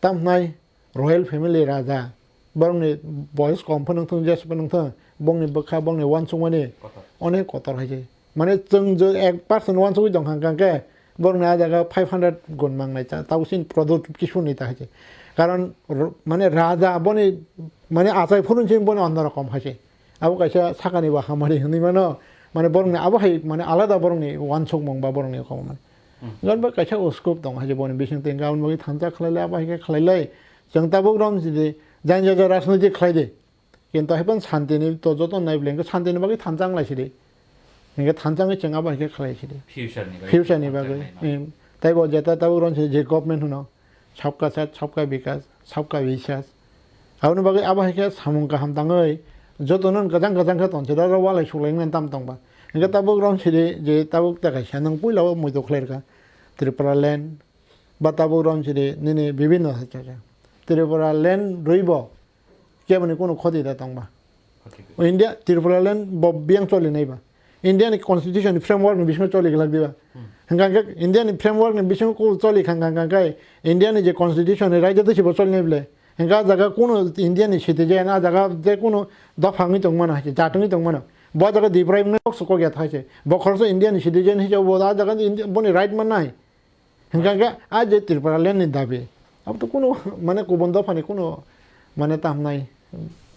tam hwnai Royal family raja, borokni boyos kom phano wngthung, jes phano wngthung, bongni bwkha, bongni uansukmani Kotor. Onek kotor hai se. Mane chwng je ek percent uansugwi tong kha, hwnkha khe borokni a jaga five hundred gun mangnai ta, tabuk chini productive kisu ni ta hai se. Karon ro-, mane raja boni, mane achai phurun chini boni onno rokom hai se. Abo kaisa sakani bo hamari hinwi mano, mane borokni abo hai mane alada borokni uansukmung ba borokni kok mane. Hmm. Gan ba kaisa scope tong hai je boni bising tengka aboni bagwi thansa khlai lai, abo hai khe khlai lai. Chwng tabuk rom sidi, jang jang rajniti khlai di. Kintu hai phano shanti ni to joto nai bwle, hwnkhe shanti ni bagwi thansa wng lai sidi. Hwnkhe thansa wngwi chwng abo hai khe khlai sidi. Future ni bagwi Future ni thansa bagwi. Wng lai no. Em, taibo jeta tabuk rom sidi je government hwno. Sabka saath, sabka bikas, sabka biswas. Aboni bagwi abo hai khe samung kaham tangwi jotono kwchang kwchang khe tongsi rw rw walai suklai wngmani tam tongba. Hwnkhe tabuk rong sidi je tabuk ta kaisa nwng puila o muitu khlai rwkha Tripura land ba tabuk rong sidi nini bibinno hai khe Tripura land rwibo keboni kunu khoti da tongba. Khoti da. India, Tripura land bo biyang choli naiba. India ni constitution ni framework ni bisingo choli glak diba. Hmm. Hwnkha khe India ni framework ni bisingo kunu choli kha, hwnkha, hwnkha khe India ni je constitution ni raida twi se bo choli nai bwle. Hwnkha ah jaga kunu India ni citizen, ah jaga je kunu dopha wngwi tong mano, hai se jat wngwi tong mano. Bo jaga Diprai wngwi kok se kok ya thai se. Bo khoroksa India ni citizen hisabo bo ah jaga India, boni right mannai. Hwnkha khe a je Tripura land ni dabi, abo to kunu mane kubun dophani kunu mane tamo nai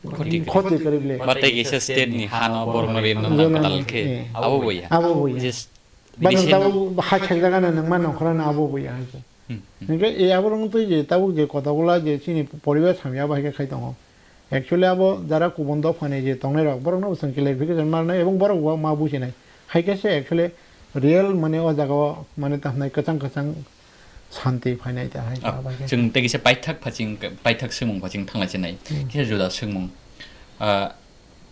Khoti khoti kwrwi bwle. Ba tei kaisa state ni ha no borok no rin no Jono, katal khe eh. Abo bo ya. Abo bo ya. Je s-, Ba bini nwng se tabuk ha khek jaga no nwng ma nongkhorano abo bo ya hai se. Hmm, hmm. Hwnkhe e abo rong twi je tabuk je kotokula je chini poribesh hamya abo hai khe khai tongo. Actually abo jara kubun dophani je tongnai rok borok no bo chwng clarification ma rwnai ebong borok bo ma bujinai. Hai khe se actually real mane o jaga o mane tamo nai kwchang kwchang Santi phainai ta hai Ah, kha bai khe. Chwng tei kisa paithak phaching, paithak swngmung phaching thangla chinai. Hmm. Kisa juda swngmung. Ah,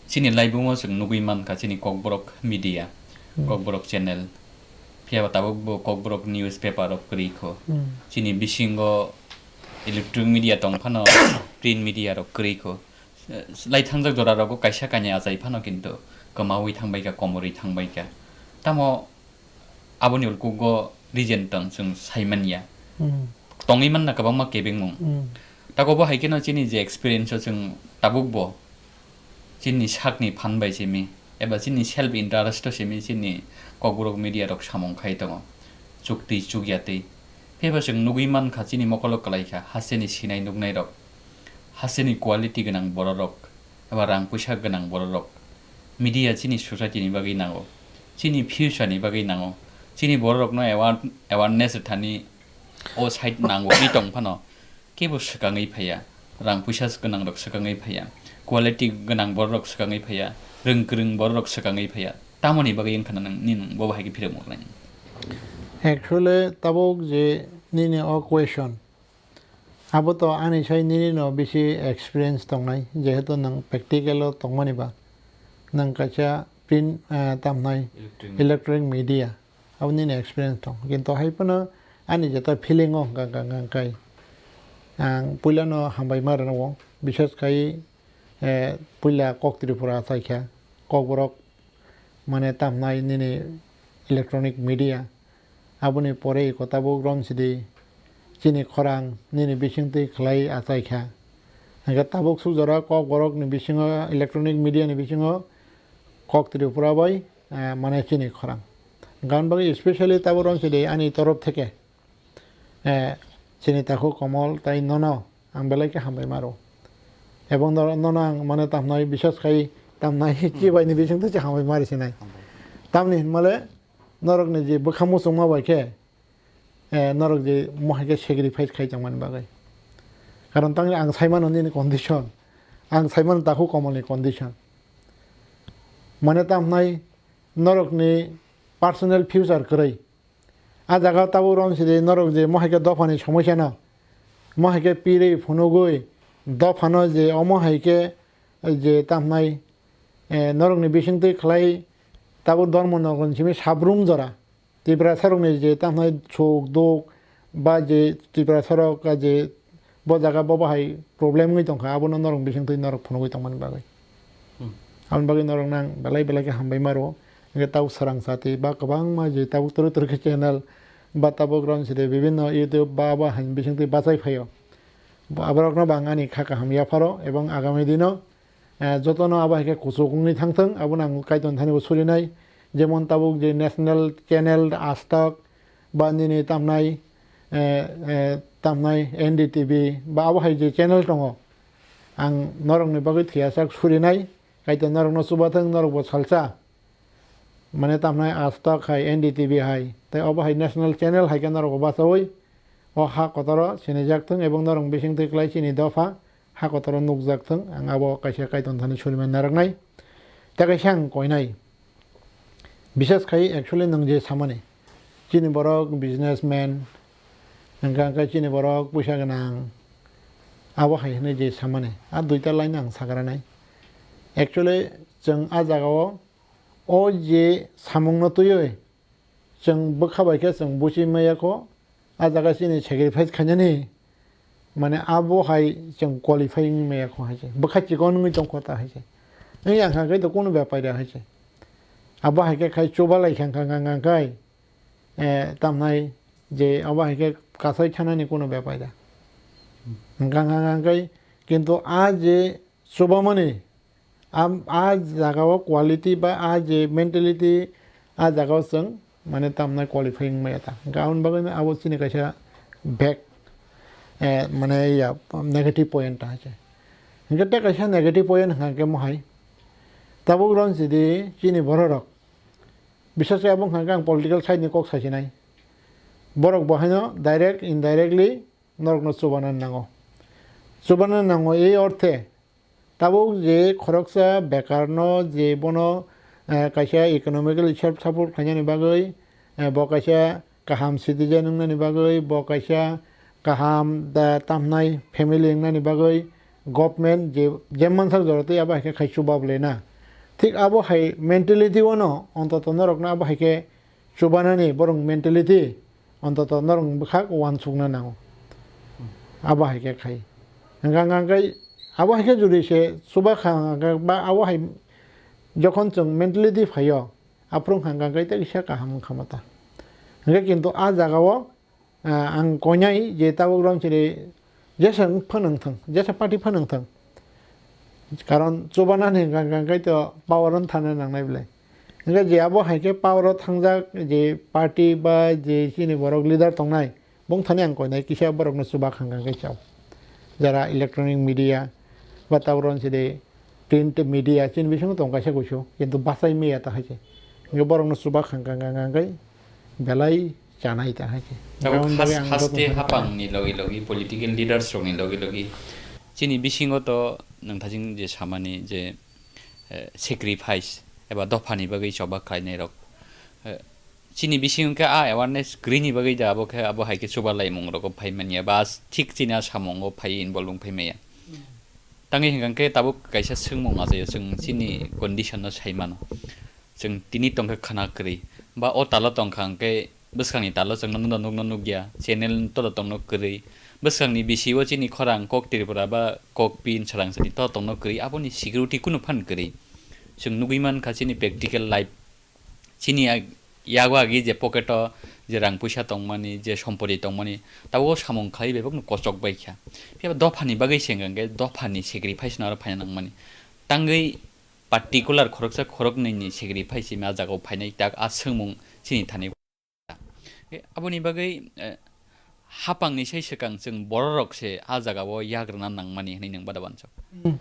chini laibumo chwng nugui mankha chini Kokborok media, Hmm. Kokborok channel. Phiya ba tabuk bo Kokborok newspaper rok kwrwi kho. Hmm. Chini bisingo electronic media tong phano print media rok kwrwi kho. Eh, lai thangjak jora rogo kaisa kainwi achai phano kintu kwmaui thangbai kha, komorwi thangbai kha. Tamo aboni ulkugo reason tong chwng sai manya. Hmm. Tongwi manna kwbangma kebengmung. Hmm. Tako bo hai kheno chini je experience o chwng tabuk bo chini sakni phan bai simi eba chini self interest o simi chini Kokborok media rok samung khai tongo. Chukti chukya twi. Phiya ba chwng nugui mankha chini mokolo kwlai kha hasteni sinai nuknai rok. Hasteni quality gwnang bororok eba rang puisa gwnang bororok media chini society ni bagwi nango, chini future ni bagwi nango, chini bororokno aware-, awareness rwthani o side nango wngwi tong phano kebo swkangwi phaiya, rang puisa gwnang rok swkangwi phaiya, quality gwnang bororok swkangwi phaiya, rwng kwrwng bororok swkangwi phaiya, tamoni bagwi wngkha na nang, nini bo bahai khe phirok moknai. Actually, tabuk je nini o question, abo to ani sai nini no bisi experience tongnai, jehetu nwng practical o tongmani ba, nwng kaisa print, eh, tamnai Electronic. Electronic media, abo nini experience tong. Kintu hai phano ani jeta feeling o hwnkha, hwnkha, hwnkha kai. Ang puila no hambai ma rwno, bishes khai, eh, puila Kok Tripura achai kha, Kokborok mane tamnai nini electronic media. Aboni pore iko tabuk romsidi chini khorang nini bisingtwi khlai achai kha. Hingkhe tabuk suk jora Kokborokni bisingo electronic media ni bisingo Kok Tripura bai, eh, mane chini khorang. Gan bagwi specially tabuk romsidi ani torof theke, eh, chini takhuk Komol tai nono ang belai khe hambai maro. Ebong no-, nono ang mane tamnai biswas khai tamnai chibai ni bisingtwi se hambai mari sinai. Tamni hinmale norokni je bwkha muchungma bai khe, eh, norok je mohai khe sacrifice khai tongmani bagwi. Karon tangni ang saimano nini condition, ang saimano takhuk Komolni condition. Mane tamnai norokni personal future kwrwi. A jaga tabuk romsidi norok je mohai khe dophani somosya no, mohai khe pirwi phunugwi dophano je omo hai khe je tamnai, eh, norokni bisingtwi khlai tabuk dormo nokni simi sabrum jora Tiprasarokni je tamnai suk duk ba je Tiprasarok je bo jaga bo bahai problem wngwi tongkha, abono norok bisingtwi norok phunugwi tongmani bagwi. Hmm. Aboni bagwi norok nang belai belai khe hambai maro. Hingkhe tabuk swrang sati ba kwbangma je tabuk twrwk twrwk khe channel ba tabuk rong side bibinno YouTube ba abo hai bisingtwi bachai phaio. Bo aborokno bo ang ani kha kaham yapharo ebong agami dino, eh, jotono abo hai khe kuchuk wngwi thangthwng, abono ang Kaitor thani bo surinai. Jemon tabuk je national channel Aaj Tak ba nini tamnai, eh, eh, tamnai N D T V ba abo hai je channel tongo, ang norokni bagwi thwiyasak surinai, Kaitor norokno chubathwng, norokbo salsa. Mane tamnai Aaj Tak hai, N D T V hai, tei obo hai national channel hai khe norokbo bachaui o ha kotoro sinijak thwng ebong norok bisingtwi kwlai chini dopha ha kotoro nukjak thwng, ang abo kaisa Kaitor thani surimani narwknai. Tei kaisa ang koinai, bishes khai actually nwng je samani, chini borok businessman, hwnkha hwnkhe chini borok puisa gwnang, abo hai hwnwi je samani, a duita line ang sagranai. Actually, chwng a jagao o je samungno twiwi chwng bwkha bai khe chwng buchi maya kho, a jaga chini sacrifice khainani, mane abo hai chwng qualify wngwi maya kho hai se. Bwkha chikon wngwi tong kho ta hai se. Wngya hwnkha khe to kunu bepari hai se. Abo hai khe khai chuba lai kha hwnkha hwnkha khai, eh, tamnai je abo hai khe kasai thanani kunu bepari da. Hwnkha hwnkha khai kintu a je chubamani, am-, a jagao quality ba a je mentality a jagao chwng mane tamnai qualify wngmaya ta. Hwnkhe aboni bagwino abo chini kaisa bag, eh, mane ya negative point ta hai se. Hwnkhe tei kaisa negative point hwnkha khe mohai. Tabuk rong sidi chini bororok. Bishes khe abo hwnkha khe ang political side ni kok sasinai. Borok bo haino direct, indirectly norokno chubana nango. Chubana nango ei orthe, tabuk je khoroksa bekarno je bono, eh, kaisa economically self support khlainani bagwi, eh, bo kaisa kaham citizen wngnani bagwi, bo kaisa kaham da tamnai family wngnani bagwi government je, je mansak jora twi abo hai khe khai chuba bwlai na. Thik abo hai mentality o no ontoto norok no abo hai khe chubanani borok mentality ontoto norok bwkhak uansukna nango. Abo hai khe khai. Hwnkha hwnkha khe abo hai khe jodi se chuba kha hwnkha khe ba abo hai jokhon chwng mentality phaio, aphuru hwnkha hwnkha khe tei kisa kaham wngkha mata. Hwnkhe kintu a jagao, ah, ang koinai je tabuk romchini jesa wng phano wngthang, jesa party phano wngthang. Karon chubanani hwnkha hwnkha khe to power-o thangna nangnai belai. Hwnkhe je abo hai khe power-o thangjak je party ba je chini borok leader tongnai, bongthani ang koinai kisa borokno chuba khang khang khe chao. Jara electronic media ba tabuk romchini print media chini bisingo tong kaisa kuisu, kintu bachai maya ta hai se. Hwnkhe borokno chuba khang khang khang khang khe belai chanai ta hai se. Tabuk Aboni bagwi has-, ang haste joto hapangni logi logi, political leaders rokni logi logi, chini bisingo to nangthajing je samani je, eh, sacrifice eba dophani bagwi choba khlainai rok, eh, chini bisingo khe a awareness kwrwini bagwi da abo khe abo hai khe chuba laimung rogo phai manya ba s-, thik chini a samungo phai involve wng phai maya. Tangwi hwnkha khe tabuk kaisa swngmung achaio, chwng chini condition no sai mano. Chwng tini tongkha khwna kwrwi, ba o talo tongkha hwnkhe bwskangni talo chwng nukno nukno nukya, channel tolo tongno kwrwi, bwskangni bisi o chini khorang kok Tripura ba kok pin swrang sani tolo tongno kwrwi, aboni security kunu phan kwrwi. Chwng nugwi mankha chini practical life, chini ag-, yago agi je pocket o je rang puisa tongmani, je sompoti tongmani, tabuk o samung khlai bebakno kochok bai kha. Phiya dophani bagwi se hwnkha hwnkhe dophani sacrifice no aro phaina nangmani. Tangwi particular khoroksa khoroknwi ni sacrifice se a jagao phainai tak a swngmung chini thani. Aboni bagwi, eh, hapangni sai swkang chwng bororok se a jagao yagrwna nangmani hwnwi nwng bada bansok. Hmm.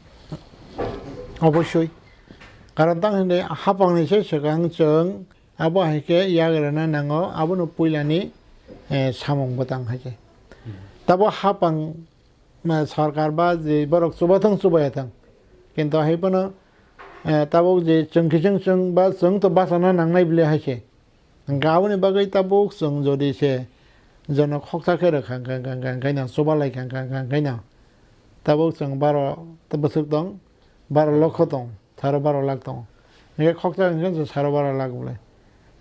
Obosoi. Karon tang hwnwi hapangni sai swkang chwng abo hai khe yagrwna nango, abono puilani, eh, samung bwtang hai khe. Hmm. Tabo hapang ma sarkar ba je borok chubathang chubaya thang. Kintu hai phano, eh, tabuk je chwng kiching chwng ba chwng to bachana nangnai bile hai se. Hwnkhe aboni bagwi tabuk chwng jodi se jono khoksa khe rwkha hwnkha hwnkha hwnkha hwnkhe no chubalai kha hwnkha hwnkha hwnkhe no tabuk chwng baro bwswk tong, baro lokho tong. Saro baro lakh tongo. Hingke khoksa hingke je saro baro lakh bolai.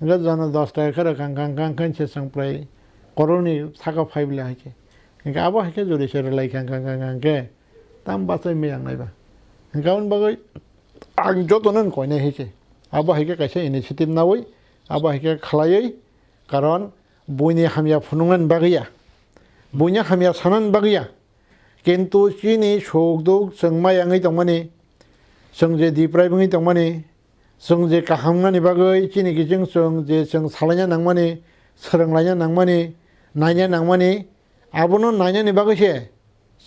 Hingke jono dos taka khe rwkha hingka hingka hingke se chwng prai kororni saka phai bwlai hai khe. Hingke abo hai khe jodi se rwlai kha hingka hingka hingke tam bachai miyang naiba. Hingke aboni bagwi ang jotono koinai hai khe. Abo hai khe kaisa initiative naui, abo hai khe khlaiwi, karon buini hamya phunuknani bagwi ya. Buini hamya sanani bagwi ya. Kintu chini suk duk chwng maya wngwi tongmani, chwng je diprai wngwi tongmani, chwng je kaham wngnani bagwi chini kiching chwng je chwng salaina nangmani, swrwnglaina nangmani, naina nangmani, abono nainani bagwi se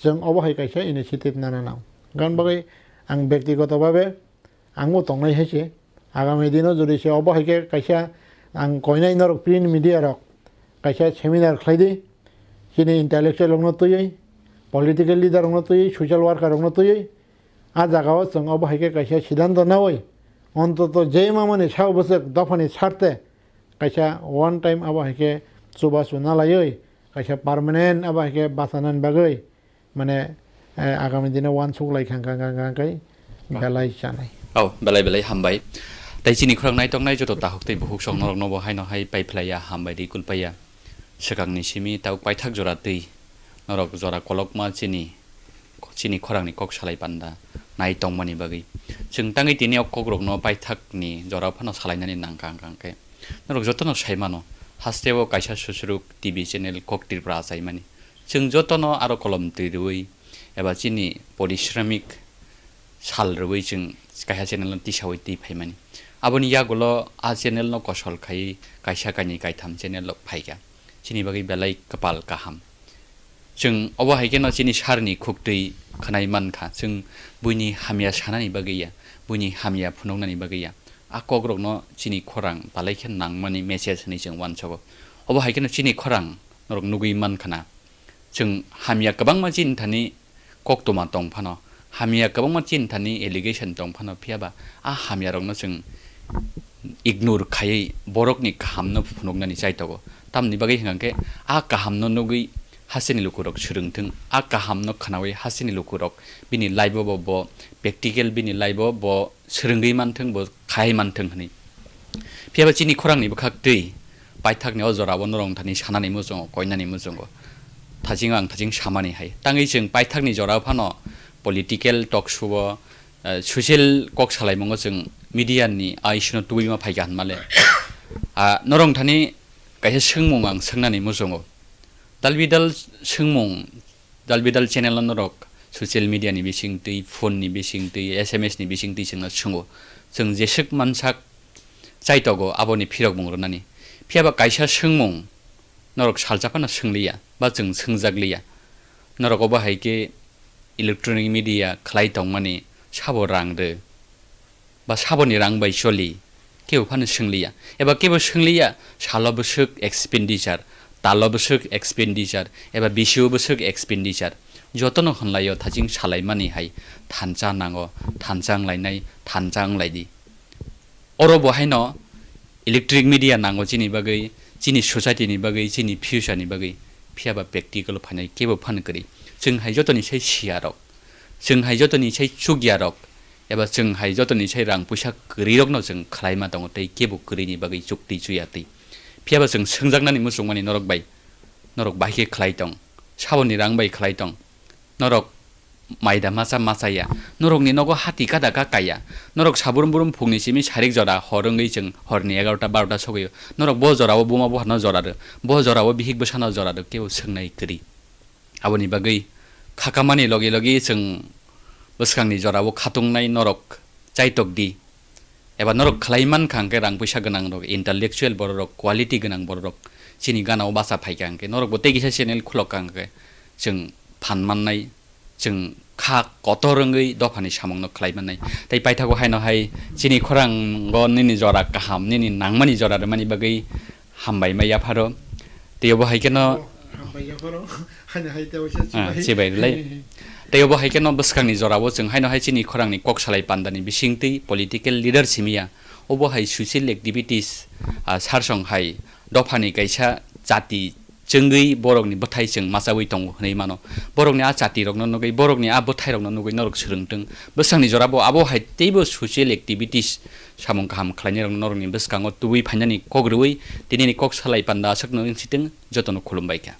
chwng obo hai kaisa initiative nana nang. Gan bagwi ang bektigoto babe Ang bo tongnai hai se. Agami dino jodi se obo hai khe kaisa ang koinai norok print media rok kaisa seminar khlai di. Chini intellectual rokno twiwi, political leader rokno twiwi, social worker rokno twiwi. A jagao chwng obo hai khe kaisa siddhanto naui. Ontoto je mamani sao bwswk dophani sarte kaisa one time abo hai khe chubachu nalaiwi kaisa permanent abo hai khe bachanani bagwi Mane, eh, agami dino uansuk lai kha, kha, kha, kha, kha, Ba. Belai chanai. Oh, belai belai hambai. Tai chini khorang nai tongnai joto tahuk tei buhuk sok norok nobo haino hai pai phlai ya, hambai di kulpai ya. Swkang ni simi tau paithak jora twi norok jora kolokma chini, chini khorang ni kok salai panda nai tongmani bagwi. Chwng tangwi tini o kok rok no paithak ni jora phano salai nani nang kha, hwnkha hwnkhe norok joto no sai mano, haste o kaisa susuruk T V channel Kok Tripura achai mani. Chwng jotono aro kolom twi rwui eba chini porisramik sal rwui chwng kaisa channel no tisaui twi phaimani. Aboni yagulo a channel no kosol khai kaisa kainwi kaitham channel rok phaikha. Chini bagwi belai kwpal kaham. Chwng obo hai kheno chini sir ni khuktwi khwnai mankha. Chwng buini hamya sanani bagwi ya, buini hamya phunuknani bagwi ya. A kokrokno chini khorang balai khe nangmani message hwnwi chwng uansogo. Obo hai kheno chini khorang norok nugui mankha na. Chwng hamya kwbangma chini thani koktwma tong phano, hamya kwbangma chini thani allegation tong phano, phiya ba a hamya rokno chwng ignore khaiwi borokni kahamno phunuknani chaitogo. Tamni bagwi hwnkha khe a kahamno nugwi hasteni lukurok swrwngthwng, a kahamno khnawi hasteni lukurok bini life-o bo, bo practical bini life-o bo swrwngwi manthwng, bo khai manthwng hwnwi. Phiya ba chini khorangni bwkhak twi paithakni o jorao norok thani sanani muchungo, koinani muchungo. Thaching ang thaching samani hai. Tangwi chwng paithakni jorao phano political talk show-o, eh, social kok salaimungo chwng media ni aisino tubui ma phaikha hwnmale. Ah, norok thani kaisa swngmung ang swngnani muchungo. Dalbidal swngmung, dalbidal channel o norok social media ni bisingtwi, phone ni bisingtwi, S M S ni bisingtwi chwngno swngwo. Chwng jeswk mansak chaitogo aboni phirokmung rwnani. Phiya ba kaisa swngmung norok salsa phano swngliya, ba chwng swngjak liya. Norok obo hai khe electronic media khlai tongmani sabo rang rw, ba saboni rang bai choli, kebo phano swngliya. Eba kebo swngliya, salo bwswk expenditure, talo bwswk expenditure, eba bisio bwswk expenditure. Jotono hwnlaio thaching salaimani hai thansa nango, thansa wnglainai, thansa wnglaidi. Oro bo haino electronic media nango chini bagwi, chini society ni bagwi, chini future ni bagwi. Phiya ba practical phainai kebo phan kwrwi. Chwng hai jotoni sai siya rok, chwng hai jotoni sai chukya rok, eba chwng hai jotoni sai rang puisa kwrwi rokno chwng khlaima tongo tei kebo kwrwi ni bagwi chukti chuya twi. Phiya ba chwng swngjaknani muchungmani norok bai, norok bai khe khlai tong, saboni rang bai khlai tong. Norok maida macha machaya. Norokni nogo hati kada ka kaya. Norok saburum burum phungni simi sarik jora hor wngwi chwng horni egarota barota sogwi. Norok bo jorao buma buharno jora rw. Bo jorao bihik bwsano jora rw. Kebo swngnai kwrwi. Aboni bagwi khakamani logi logi chwng bwskangni jorao khatungnai norok chaitok di. Eba norok khlai mankha hwnkhe rang puisa gwnang rok, intellectual borok rok, quality gwnang borok rok chini gana o bacha phaikha hwnkhe norok bo tei kisa channel khulok kha hwnkhe chwng phan mannai, chwng kha kotor wngwi dophani samungno khlai mannai. Tei paithago haino hai chini khorango nini jora kaham, nini nangmani jora rwmani bagwi hambai ma yapharo. Tei obo hai kheno Oh, hambai yapharo. Haino hai tei waisa Ah, chibai. Chibai rwlai. Tei obo hai kheno bwskangni jorao chwng haino hai chini khorangni kok salai pandani bisingtwi political leader simiya. Obo hai social activities, ah, sarsong hai dophani kaisa jati chwngwi borokni bwthai chwng machawi tongo hwnwi mano. Borokni a jatirokno nugwi, borokni a bwthairokno nugwi norok swrwngtwng. Bwskangni jorabo abo hai teibo social activities samung kaham khlainairokno norokni bwskango tubui phainani kok rwui tinini kok salai panda aswkno wng sitwng jotono khulumbaikha.